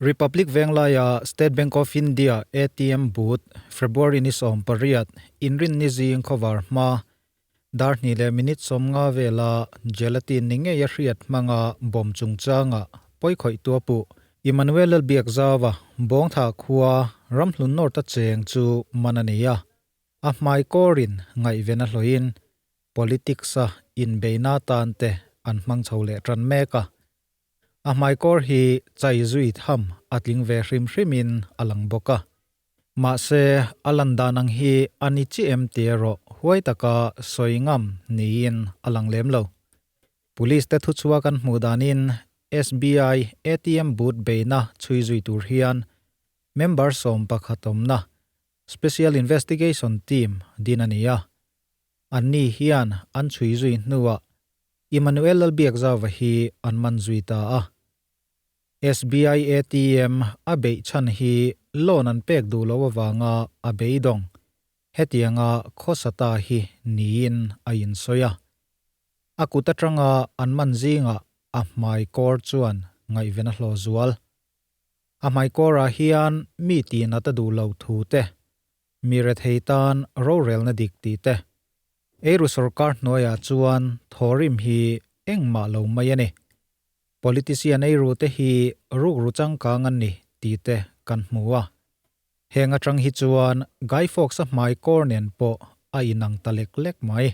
Republic Venglaia State Bank of India ATM booth February ni 18 inrinni zing khawvar hma dar hnih leh minute 50 vela gelatin ni ngeia hriat hmanga bawm chungchanga pawikhawih tua puh Emmanuel Lalbiakzauva Bawngtha khua Ramhlun North a cheng chu man a ni a, a hmai kawrin ngaihven a hlawhin politics-a inbeina tan te an hmang chho leh tan mek a. A hmaikawr hi chai zui tham a tling ve hrim hrimin a lang bawk a. Mahse, a lan dan ang hi a ni chi em tih erawh huai taka sawi ngam niin a lang lem lo. Police te thuchhuak an hmuh danin SBI ATM booth beihna chhui zui tur hian member 11 awmna Special Investigation Team din a ni a. Anni hian an chhui zui hnuah Emmanuel Lalbiakzauva hi an man zui ta a. SBI ATM a beih chhan hi loan an pek duh loh avanga a beidawng hetianga khawsa ta hi niin a insawi a. A kut atanga an man zingah a hmai kawr chuan ngaihven a hlawh zual. A hmai kawrah hian mi tihnat a duh lo thu te, mi rethei tan rorelna dik tih te, Eiru sorkar hnuaiah chuan thawrim hi engmah lo mai a ni. Politician eiru te hi rukru changkang an ni tih te kan hmu a. Heng atang hi chuan Guy Fawkes-a hmai kawr nen pawh a inang ta lek lek mai.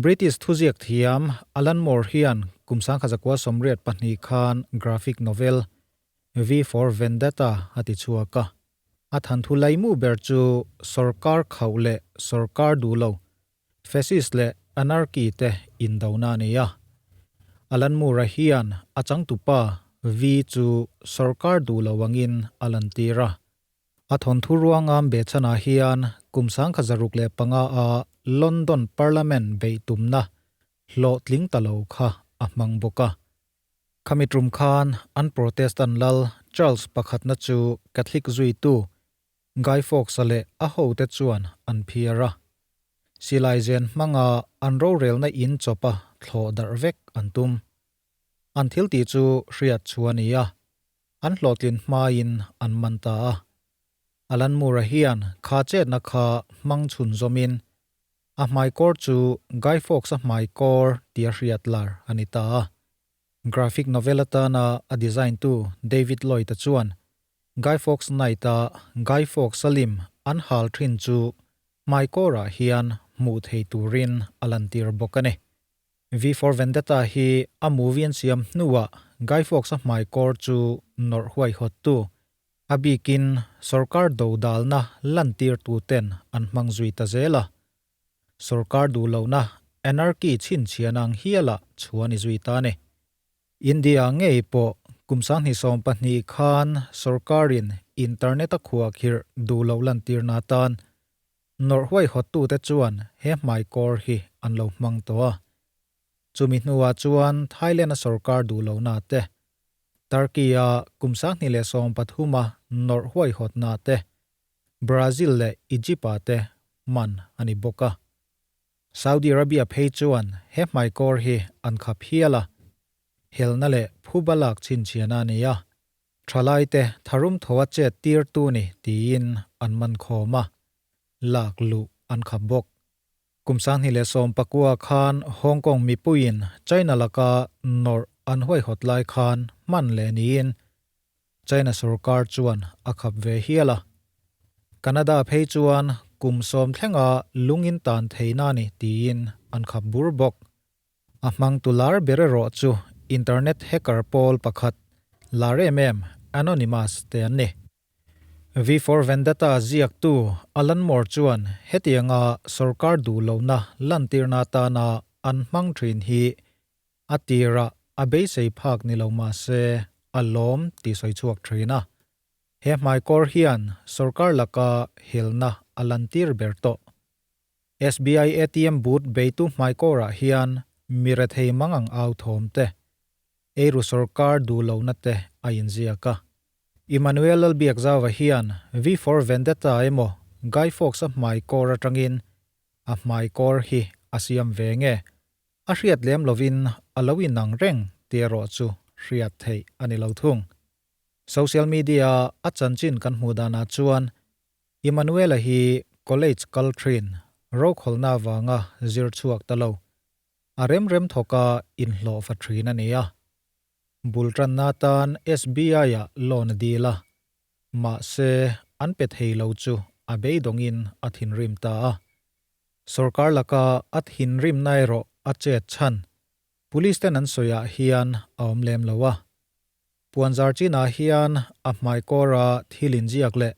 British thuziak thiam Alan Moore hian kum 1982 khan graphic novel V for Vendetta a ti chhuak a. A thanthu laimu ber chu sorkar khauh leh sorkar duh lo, fascist leh anarchy te indona a ni a. Alan Moore-a hian a changtupa V chu sorkar duh lo angin a lantir a. A thawnthu ruangam behchhanah hian kum 1605 a London Parliament beih tumna hlawhtling ta lo kha a hmang bawk a. Khami tum khan an Protestant lal Charles pakhatna chu Catholic zuitu Guy Fawkes-a leh a hote chuan an phiar a. Silai zen hmanga an rorelna in chawpa thlawh darh vek an tum. An thil tih chu hriat chu a ni a, an hlawhtlin hmain an man ta a. Alan Moore-a hian kha chetna kha hmang chhun zawmin a hmaikawr chu Guy Fawkes-a hmaikawr tia hriat lar a ni ta a. Graphic novel atana a design-tu David Lloyd-a chuan Guy Fawkes Night-a Guy Fawkes-a lim an hal thin chu hmaikawrah hian hmuh thei turin a lantir bawk a ni. V for Vendetta hi a movie an siam hnuah Guy Fawkes-a hmaikawr chu nawrh huaihawttu A bikin sorkar dodalna lantirtuten an hmang zui ta zel a. Sorkar duh lohna anarchy chhinchhian ang hialah chhuan i zui ta a ni. India ngei pawh kum 2020 khan sorkarin internet a khuahkhirh duh loh lantirna atan nawrh huaihawttute chuan he hmaikawr hi an lo hmang tawh a. Chumi hnuah chuan Thailand-a sorkar duh lohna te, Turkey-a kum 2013-a nawrh huaihawtna te, Brazil leh Egypt-ah te man a ni bawk a. Saudi Arabia phei chuan he hmaikawr hi an khap hial a, helna leh phuba lak chhinchhiahna a ni a, thalaite tharum tho a chet tirtu ni tiin an man khawm a, lak luh an khap bawk. Kum 2019 khan Hong Kong mipuiin China laka nawrh an huaihawt lai khan hman leh niin China sorkar chuan a khap ve hial a. Canada phei chuan kum 10 thlenga lungin tan theihna ni tiin an khap bur bawk. A hmangtu lar ber erawh chu internet hacker pawl pakhat lar em em Anonymous te an ni. V for Vendetta ziaktu Alan Moore chuan hetianga sorkar duh lohna lantirna atana an hmang thin hi a tirah a beisei phak ni lo mah se a lawm tih sawi chhuak thin a. He hmaikawr hian sorkar laka helna a lantir ber tawh. SBI ATM booth beitu hmaikawrah hian mi rethei mangang au thawm te, eiru sorkar duh lohna te a inziak a. Emmanuel Lalbiakzauva hian V for Vendetta emaw Guy Fawkes-a hmaikawr atangin a hmaikawr hi a siam ve nge? A hriat lem lovin a lo inang reng tih erawh chu hriat theih a ni lo thung. Social media a chanchin kan hmuh danah chuan Emmanuel-a hi college kal thin rokhawlna avanga zir chhuak ta lo, a rem rem thawka inhlawh fa thin a ni a. Bul tanna atan SBI-ah loan a dil a, mahse an pe thei lo chu a beidawngin a thinrim ta a. Sorkar laka a thinrimna erawh a chet chhan Police ten an sawiah hian a awm lem lo a. Puanzar chinah hian a hmaikawra thil inziak leh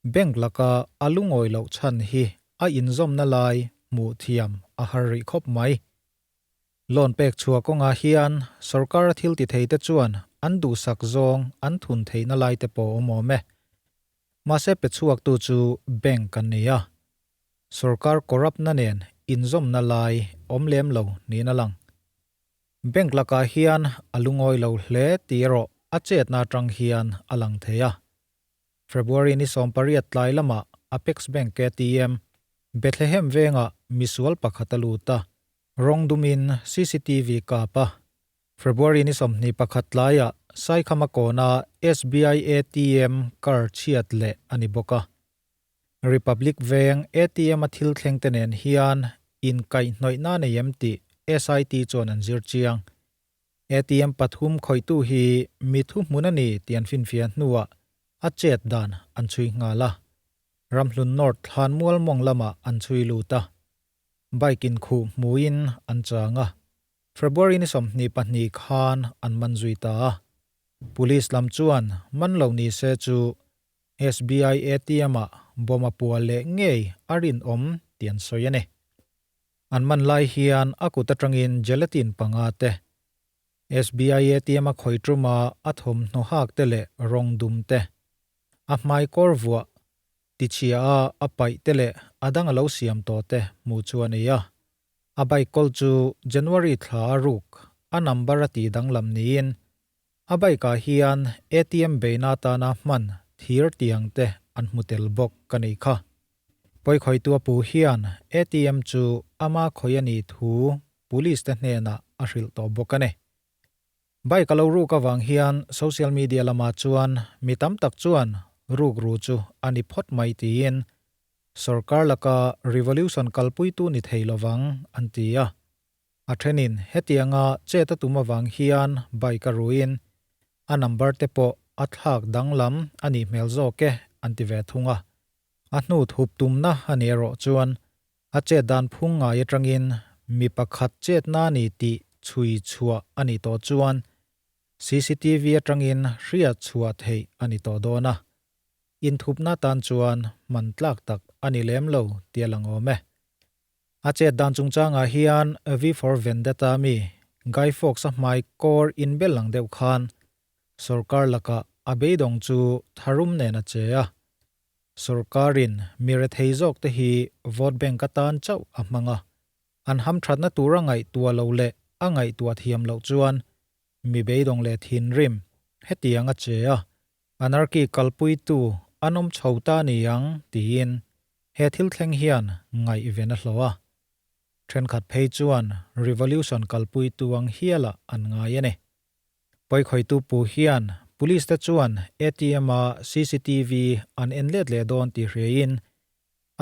bank laka a lungawi loh chhan hi a inzawmna lai hmuh thiam a har rih khawp mai. Loan pek chhuah kawngah hian sorkar thil ti thei te chuan an duhsak zawng an thun theihna lai te pawh awm awm e. Mahse pe chhuaktu chu bank an ni a. Sorkar corrupt na nen inzawmna lai awm lem lo niin a lang. Bank lakah hian a lungawi lo hle tih erawh a chetna atang hian a lang thei a. February ni 18 tlai lamah Apex Bank ATM, Bethlehem vengah misual pakhat a lut a, rawng dumin cctv kap a. February ni 21 tlaiah Saikhama kawna SBI ATM car chhiat leh a ni bawk a. Republic Veng ATM a thil thleng te nen hian inkaihhnawihna nei em tih SIT chuan an zir chiang. ATM pathum khawihtu hi mi thuhmun a ni tih an finfiah hnuah a chet dan an chhui nghal a. Ramhlun North Thlanmual mawng lamah an chhui lut a. Bike inkhuh hmuin an chang a. February ni 22 khan an man zui ta a. Police lam chuan man lo ni se chu SBI ATM-ah bomb a puah leh ngei a rinawm tih an sawi a ni. An man lai hian a kut atangin gelatin panga te, SBI ATM a khawih tuma a thawmhnaw hak te leh rawng dum te, a hmai kawr vuah, tichhia a a paih te leh a dang a lo siam tawh te hmuh chu a nei a. A bike kawl chu January thla a ruk a number a tih danglam niin A bike ah hian ATM beihna atana hman thir tiang te an hmu tel bawk ka nei kha. Pawikhawihtu a pu hian ATM chu ama khawih a nih thu police te hnenah a hrilh tawh bawk a ni. Bike a lo ruk avang hian social media lamah chuan mi tam tak chuan ruk ru chu a ni phawt mai tiin sorkar laka revolution kalpuitu ni thei lovang an ti a. A thenin hetianga chet a tum avang hian bike a ruin a number te pawh a thlak danglam a nih hmel zawk e an ti ve thung a. A hnu thup tumna a nih erawh chuan a chet dan phung ngai atangin mi pakhat chetna a ni tih chhui chhuah a nih tawh chuan cctv atangin hriat chhuah theih a ni tawh dawn a. Inthupna tan chuan man tlak tak a ni lem lo tih a lang awm e. A chet dan chungchangah hian V for Vendetta mi Guy Fawkes a hmai kawr inbel ang deuh khan sorkar lakah a beidawng chu tharum nen a che a. Sorkarin mi rethei zawk te hi vote bank atan chauh a hmang a. An hamthatna tur a ngaihtuah loh leh a ngaihtuah thiam loh chuan mi beidawng leh thinrim hetiang a che a. Anarchy kalpuitu an awm chho ta ni ang tiin he thil thleng hian ngaihven a hlawh a. Thenkhat phei chuan revolution kalpuitu ang hialah an ngai a ni. Pawikhawihtu pu hian police te chuan ATM a cctv an en let leh dawn tih hriain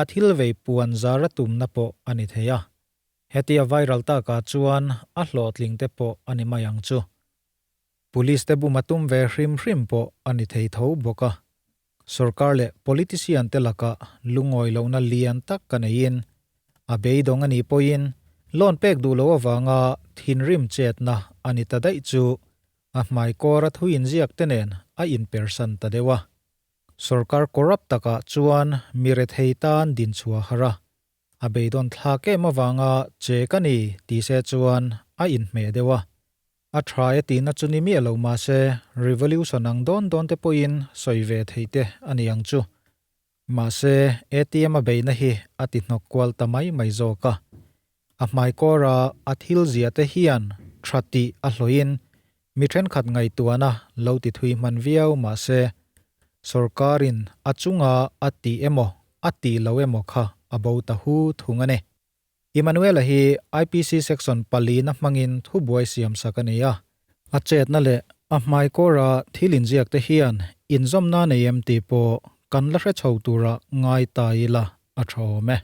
a thil vei puan zar a tumna pawh a ni thei a. Hetia viral takah chuan a hlawhtling te pawh a ni mai ang chu. Police te bum a tum ve hrim hrim pawh a ni thei tho bawk a. Sorkar leh politician te lakah lungawi lohna lian tak ka neiin, a beidawng a nih pawhin loan pek duh loh avanga thinrim chetna a ni ta daih chu a hmai kawra thu inziak te nen a inpersan ta deuh a. Sorkar corrupt takah chuan mi rethei tan dinchhuah har a, a beidawn thlak em avanga che ka ni ti se chuan a inhmeh deuh a. A tha e tihna chu ni miah lo mahse revolution ang dawn dawn te pawhin sawi ve theih te a ni ang chu. Mahse ATM a beihna hi a ti hnawk kual ta mai mai zawk a. A hmai kawra a thil zia te hian tha tih a hlawhin mi thenkhat ngaihtuahna lo ti thui hman viau mahse sorkarin a chunga a tih emaw a tih lo emaw kha a bo ta hu thung a ni. Emmanuel-a hi IPC Section palina hmangin thubuai siam sak a ni a. A chetna leh A hmaikawra thil inziak te hian inzawmna nei em tih pawh kan la hre chho tura ngai ta ila a tha awm e.